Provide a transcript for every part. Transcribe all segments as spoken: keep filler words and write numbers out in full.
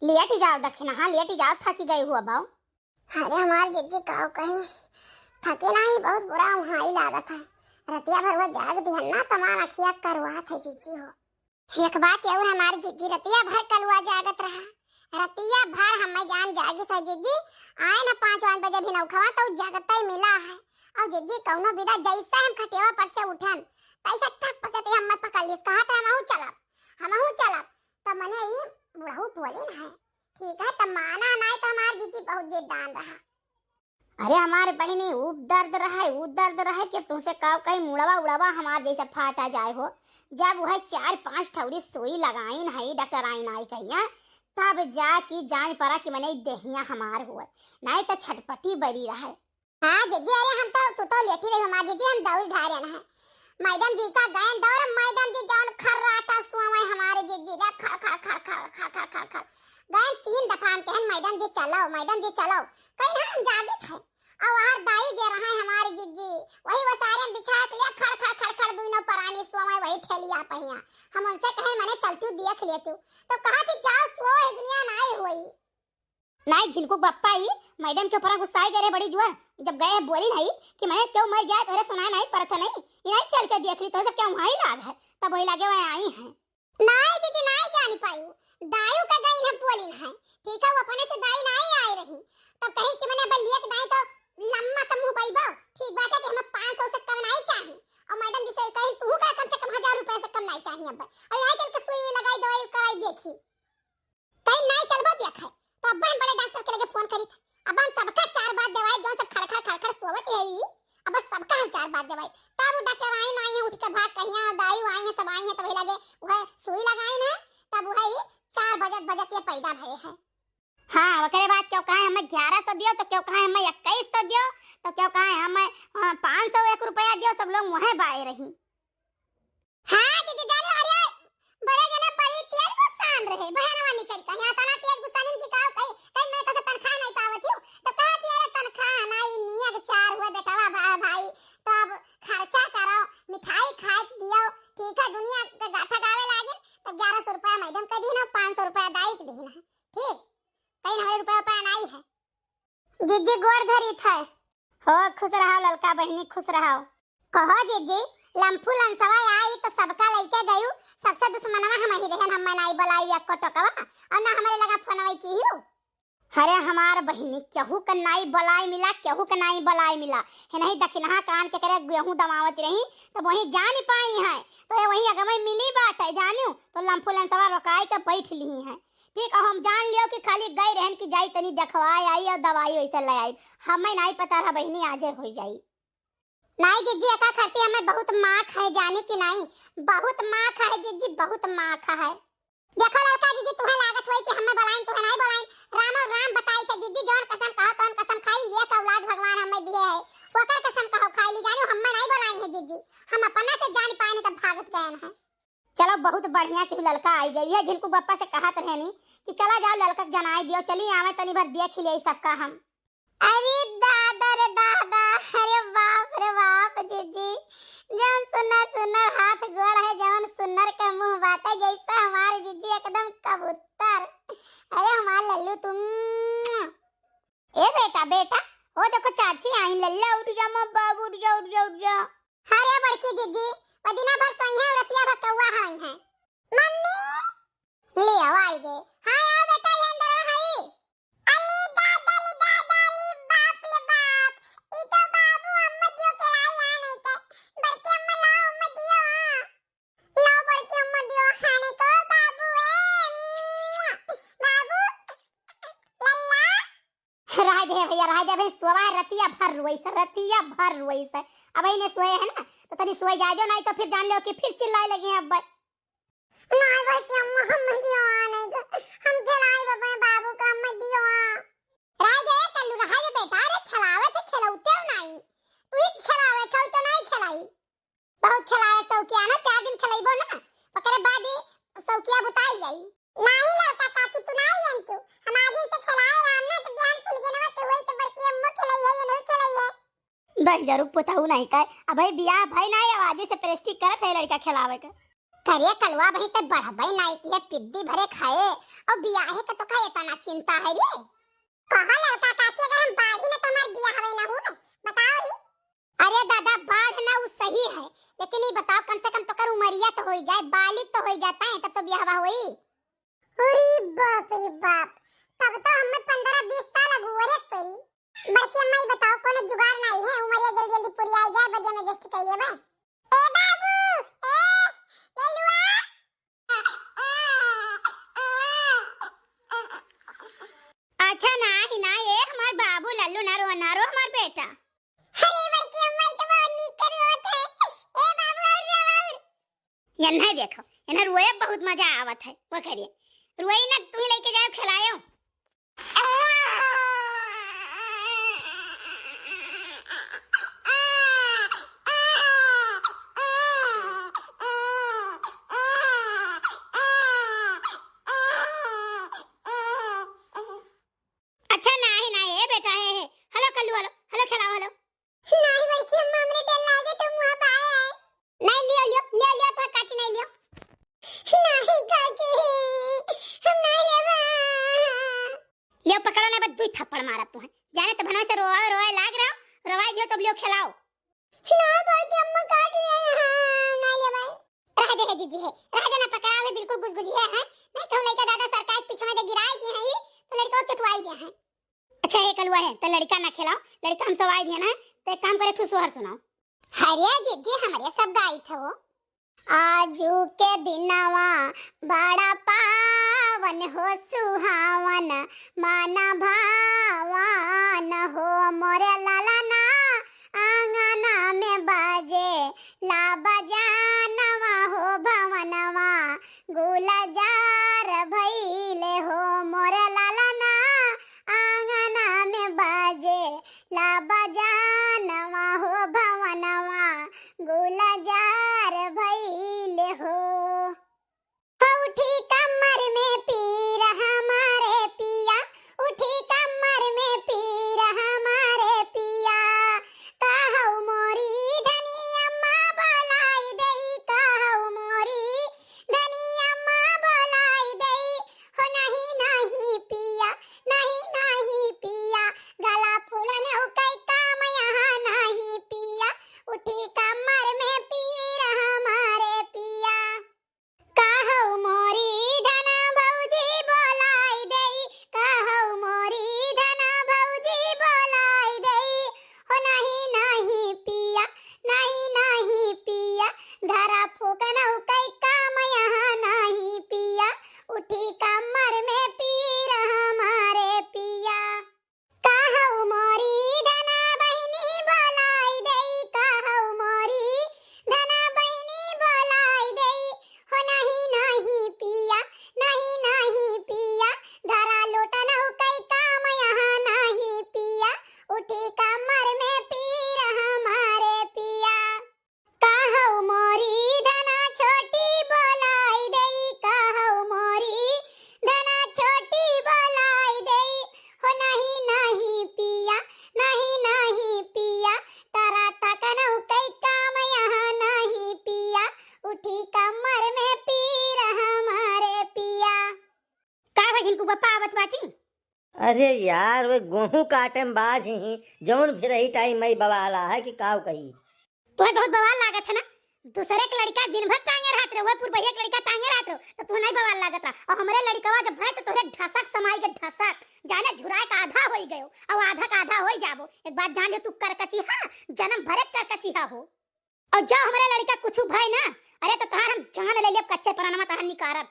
लेटी जाओ दखिनहा, लेटी जाओ, थकी गई हुआ बाऊ। अरे हमार जिज्जी काव कही, थके नाही, बहुत बुरा उहाई लागत है। रतिया भर वो जाग दिहन ना, तमान अखिया करवात है जिज्जी हो। एक बात यऊ है हमार जिज्जी, रतिया भर कलुआ जागत रहा, रतिया भर हमें जान जागी था जिज्जी। आए ना पाँच वाँच बजे भी नौखवा तो जागता ही मिला है। और जिज्जी कौनो विदा जैसे हम खटियावा पर से उठन, तैसे ठक पसे ते हमें पकड़ लीस, कहा था हमहू चलब, हमहू चलब। तो मने ई बुढ़ऊ बोली ना है, ठीक है, तो माना नाई तो हमार जिज्जी बहुत जिद्दान रहा। अरे हमारे बहिनी, ऊ दर्द रहे, ऊ दर्द रहे कि तुमसे का कही, मुड़वा उड़वा हमार जैसे फाटा जाए हो। जब वह चार पांच ठौरी सुई लगाइन है, डॉक्टर आइन आई कहिया, तब जा कि जान पड़ा कि मने देहिया हमार हुए, नहीं तो छटपटी बरी रहे। हाँ जिज्जी, अरे हम तो, तू तो लेटी रही हमार जिज्जी, हम दौड़ ढारे ना है। मैडम जी का गयन दौड़, मैडम जी जौन खर्राटा सुआवे हमारे जिज्जी का, खर, खर, खर। गयन तीन दफा हम कहन, "मैडम जी चलो, मैडम जी चलो।" कहीं ना हम जागित है। और वहाँ दाई जे रहा है हमारे जिज्जी, वही वो सारे हम बिछा के ले खड़, खड़, खड़, खड़, दुइनो परानी सुआवे वही ठेलिया पहिया। हम उनसे कहे, "मने चलती हूँ, देख लेती हूँ।" तो कहा थी, "जाओ, सो है दुनिया नाई हुई।" नाई झिनकू बप्पा ही मैडम के ऊपर गुस्साई गए रहे बड़ी जुआ। जब गए बोली नहीं कि मने क्यों मर जाए, तोरे सुनाई नहीं पड़त है नहीं, ये नहीं चल के देख ली, तो सब क्या वहीं लाग है, तब वही लागे वह आई है। नाई जिज्जी, नाई जानी पायू, दायू का गई है बोली है, ठीक है, वो अपने से दाई नाई आई रही, तब कहीं कि मने अब लिए के दाई तो लम्मा समूह बैबो, ठीक बात है कि हमें पाँच सौ से कम नाई चाही, और मैडम जी से कहीं तू का कम से कम हजार रुपया से कम नाई चाही, अब, अब यहाँ चल के सुई हुई लगाई, दवाई कराई देखी। कहीं नाई चलबो दिया खाए, तो अब्बा हम बड़े डॉक्टर के लगे फोन करी थे। अब हम सबका चार बात देवाई, जो सब खड़खड़ खड़खड़ सोवत है ई, अब बस सबका हम चार बात देवाई। तब वो डॉक्टर आई ना, आई उठ के भाग कहिया, दाई आई है, सब आई है, तब लगे वह सुई लगाई ना, तब वह ई चार बजत बजत ये पैदा भय है। हाँ, ओकरे बाद क्यों कहा हमें ग्यारह सौ दियो, तो क्यों कहा हमें इक्कीस सौ दियो, तो क्यों कहा हमें, हाँ, पाँच सौ एक रुपया दियो, सब लोग वह बाए रही। हाँ, जिज्जी जाने वाली है। बड़े जने बड़ी तेज गुस्सान रहे, बहनवा निकल के। यहाँ तना तेज गुस्सानिन की का कही, कहीं नहीं तो से तनख्वाह नहीं पावत हूँ। तो कहत ही, "अरे तनख्वाह नहीं, नियत चार हुए बेटवा बा-, भाई। तो अब खर्चा करो, मिठाई खाए के दियो, ठीक है, दुनिया के गाथा गावे लागिन।" तो ग्यारह सौ रुपया मैडम के दीन, पाँच सौ रुपया दाई के दीन, ठीक, कहीं हमारे रुपया उपया नहीं है। जिज्जी गोड़ धरी थे। हो, खुश रहो ललका बहिनी, खुश रहो। कहो जिज्जी, लम्फू लंसवा आई तो सबका लइके गयू, सबसे दुश्मनवा हम ही रहन, हम नाई बोलाई एक्को टोकवा, और ना हमारे लगा फोनवा की हूँ। अरे हमार बहिनी, केहू के नाई बोलाई मिला, केहू के नाई बोलाई मिला। है नहीं दखिनहा कान के करे गेहूं दमावत रही, तो वही जान पाई है, तो ये वही अगमई मिली बाटे, जानू, तो लम्फू लंसवा रोकाई के बैठ ली है। ठीक है, हम जान लियो कि खाली गई रहन कि जाई तनी देखवाए आई और दवाई वैसे ले आई। हमें नाई पता रहा बहिनी, आजे होई जाई। नाई जिज्जी, एका खातिर हमें बहुत माख है, जाने कि नाई, बहुत माख है जिज्जी, बहुत माख है। देखो ललका जिज्जी, तुहे लागत होई कि हमें बोलाइन, तुहे नाई बोलाइन। रामो राम बताई थे जिज्जी, जौन कसम कहो तौन कसम खाई, ये औलाद भगवान हमें दिए है, ओकर कसम कहो खाई ली, जानू हमें नाई बोलाइन है जिज्जी, हम अपना से जान पाए नहीं तब भागत गए हैं। चलो, बहुत बढ़िया कि ललका आई गई है। जिनको बप्पा से कहत रहनी कि चला जाओ, ललका के जनाई दियो, चली आवे, तनी भर देख ही ले सबका हम। अरे दादा रे दादा, अरे बाप रे बाप, जिज्जी, जौन सुन्नर सुन्नर हाथ गोड़ है, जौन सुन्नर के मुंह बाटे, जैसे हमारे जिज्जी एकदम कबूतर। अरे हमार लल्लू तुम। ए बेटा, बेटा, ओ देखो चाची आई, लल्ला उठ जा, मोर बाबू उठ जा, उठ जा, उठ जा। अरे बड़की जिज्जी, वो दिना भर सोई है, रतिया भर कौआ हई है। मम्मी! ले आओ, आई गए। हाँ, आओ बेटा, ये अंदर आ, हई। अली दादा, अली दादा, अली बाप रे बाप। ई तो बाबू अम्मा दियो के लाई आ नहीं के। बड़की अम्मा लाओ अम्मा दियो, हाँ। लाओ बड़की अम्मा दियो खाने को, बाबू ए, बाबू, लल्ला। रह दे भैया, रह दे भाई, सोवा है, रतिया भर रोई से, रतिया भर रोई से। अब इन्हें सोए है ना, तो तनी सोए जाए दो, नहीं तो फिर जान लो कि फिर चिल्लाए लगी हैं अब। नहीं बड़की अम्मा, हम दियो आ नहीं गो, हम खेलाए बाबा बाबू का, अम्मा दियो आ। रह दे कल्लू, रह दे बेटा, अरे खिलावे तो खिलौते हो नहीं, तू ही खिलावे, खिलौते नहीं खिलाई। बहुत खेलावे सौकिया ना, चार दिन खेलैबो ना, ओकरे बाद ही सौकिया बुताई जाई। नाही लड़का काकी, तू नाही जानतू, हम आज दिन से खेलाए राम ना, तो बिहान फूल गेनवा के होई तो बड़की अम्मो खेलई है, ये नहीं खेलई है। दस हजार पुताऊ नहीं का, अबे बियाह भाई ना, आवाजे से प्रेस्टिक करत है लड़का खेलावे का। अरे कलुआ बहिन, ते बढ़बे नाई की है, पिद्दी भरे खाए, और बियाहे का तो का इतना चिंता है रे? कहा लड़का काकी, अगर हम बाढ़ी न तो हमार बियाह हवे ना हुए, बताओ रे। अरे दादा, बाढ़ ना उ सही है, लेकिन ये बताओ, कम से कम तोकर उमरिया तो होई जाए, बालिग तो होई जाता है, तब तो बियाहवा होई। अरे बाप रे बाप, तब तो हमें पन्द्रह बीस साल अगुवरे पड़ी। बड़की अम्मा, ई बताओ, कोनो जुगाड़ नाई है, उमरिया जल्दी जल्दी पुरिया जाए, बदे में adjust कर लेबे। ए बाबू, ए ललुआ। अच्छा, नाही ना, ए हमार बाबू लल्लू, ना रो, ना रो हमार बेटा। अरे बड़की अम्मा, ई तो बहुत नीक के रोत है। ए बाबू, और रो, और। यन्हे देखो, यन्हे रोए बहुत मजा आवत है। वो करिए, रोई ना, तू ही लेके जाओ, खिलायो। अच्छा, नाही, नाही, ए बेटा, हे, हे। हेलो, कल्लू, हेलो, हेलो, खेलाओ, हेलो। नाही, बड़की अम्मा, हमरे डर लागे, तुम वहाँ बाए आए। नाही, लियो, लियो, लियो, लियो, तो काकी, नाही, लियो। नाही, काकी, हम नाही लेबा। लियो, पकड़ो ना, बस दुई थप्पड़ मारब तुहैं। जाने तो भनवा से रोवा, रोवा लाग रहो, रोवा दियो, तब लियो, खेलाओ। ना, बड़की अम्मा काट ले, हाँ, ना ले भाई। रह दे है जीजी है, रह दे ना, पकड़ा अभी बिल्कुल गुजगुजी है, हैं? नहीं कहूँ लड़का दादा सरकार पीछे में दे गिराए दिए हैं ये, तो लड़का चटवाई दिया है। अच्छा, ये कलुआ है, तो लड़का ना खेलाओ, लड़का हम सवाई दिया ना, तो एक काम करे, एक ठो सोहर सुनाओ। अरे जीजी, हमरे सब गाई थे वो। आजू के दिनवा बड़ा पावन हो सुहावन, मन भावन हो मोरे ललना, आंगना में बाजे ला बजानवा हो भवनवा, गुलजार भइले हो मोरे ललना, आंगना में बाजे ला बजानवा हो भवनवा, गुलजार भइले हो। उठी कमर में पीर हमारे पिया, उठी कमर में पीर हमारे पिया। कहौ मोरी धनी अम्मा बोलाई देई, कहौ मोरी धनी अम्मा बोलाई देई। हो नहीं नहीं पिया, नहीं नहीं पिया, गला फूलन उकई काम यहाँ नहीं पिया। उठी कमर में पीर हमारे पिया। कहौ मोरी धना भौजी बोलाई देई, कहौ मोरी धना भौजी बोलाई देई। हो नहीं नहीं पिया, नहीं नहीं पिया, धरा फूकन उकई काम यहाँ नहीं पिया। उठी कमर में पीर हमारे पिया। कहौ मोरी धना बहिनी बोलाई देई, कहौ मोरी धना बहिनी बोलाई देई। हो नहीं नहीं पिया, नहीं नहीं पिया, धरा लोटन उकई काम यहाँ नहीं पिया। उठी कमर में पीर हमारे पिया। कहौ मोरी धना छोटी बोलाई देई, कहौ मोरी धना छोटी बोलाई देई। हो नहीं नहीं पिया, नहीं नहीं पिया, तरा तकनौ कई काम यहाँ नहीं पिया। उठी कमर में पीर हमारे पिया। का भई, इनको बप्पा आवत बाटी? अरे यार, वे गोहूं काटे में बाज ही, जौन भी रही टाइम मई बवाला है कि काव कही। तोहे बहुत बवाल लागत है ना, दूसरे के लड़का दिन भर टांगे रहत रहो, वह पुरबहिया के लड़का टांगे रहत रहो, तो तू नहीं बवाल लागत रहा। और हमरे लड़कवा जब भय तो तोहरे ढसक समाई के ढसक, जाने झुराए का आधा होई गयो, और आधा का आधा होई जाबो। एक बात जान लियो तू करकची, हाँ, जन्म भरे करकची हा हो। और जो हमरे लड़का कुछ भय ना, अरे तो तहार हम जान ले लेब, कच्चे परानवा तहार निकारब।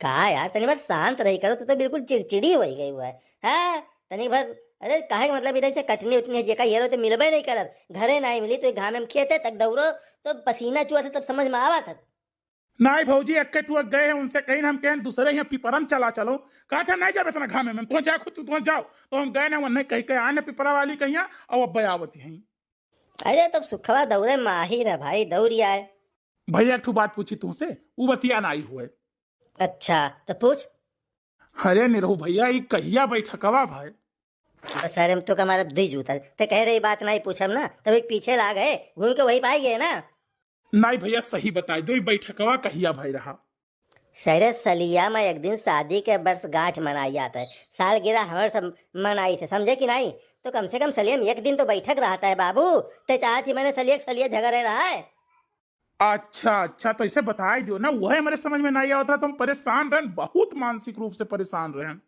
का यार, तनी भर शांत रही करो, तू तो बिल्कुल चिड़चिड़ी होई गई हुआ है। हाँ, तनी भर, अरे काहे के मतलब इधर से कटनी उटनी है, जेका ये रो तो मिलबे नहीं करत, घरे नहीं मिली तो घामे में खेते तक दौड़ो, तो पसीना चुआ था तब समझ में आवा था। नहीं भौजी, एक्के टुआ गए हैं, उनसे कहीं हम कहें दूसरे यहाँ पिपरम चला चलो, कहा था नहीं जाबे इतना घामे में, तुम जा खुद, तुम जाओ, तो हम गए ना, उन्हें कह के आने पिपरा वाली कहिया, और अब आवत हैं। अरे तब सुखवा दौड़े माहिर है भाई, दौड़ी आए। भैया, एक ठो बात पूछी तुमसे, उ बतिया नाई हुए। अच्छा, तो पूछ। अरे निरहू भैया, ई कहिया बैठकवा भाई? बस अरे, हम तो का मारब दुई जूता। ते कह रही बात नाई पूछब ना, तब एक पीछे लाग है, घूम के वही पाई गए ना। नाई भैया, सही बताए दो, ई बैठकवा कहिया भई रहा? सरे सलिया मा एक दिन शादी के वर्षगांठ मनाई जात है, सालगिरह हमर सब मनाई थे, समझे कि नाई? तो कम से कम सलिया मा एक दिन तो बैठक रहत है बाबू। ते चाहत ही मने सलिया सलिया झगड़े रहा है। अच्छा अच्छा, तो ऐसे बताई दियो ना, वह हमरे समझ में नाई आवत रहा, तो हम परेशान रहन, बहुत मानसिक रूप से परेशान रहन।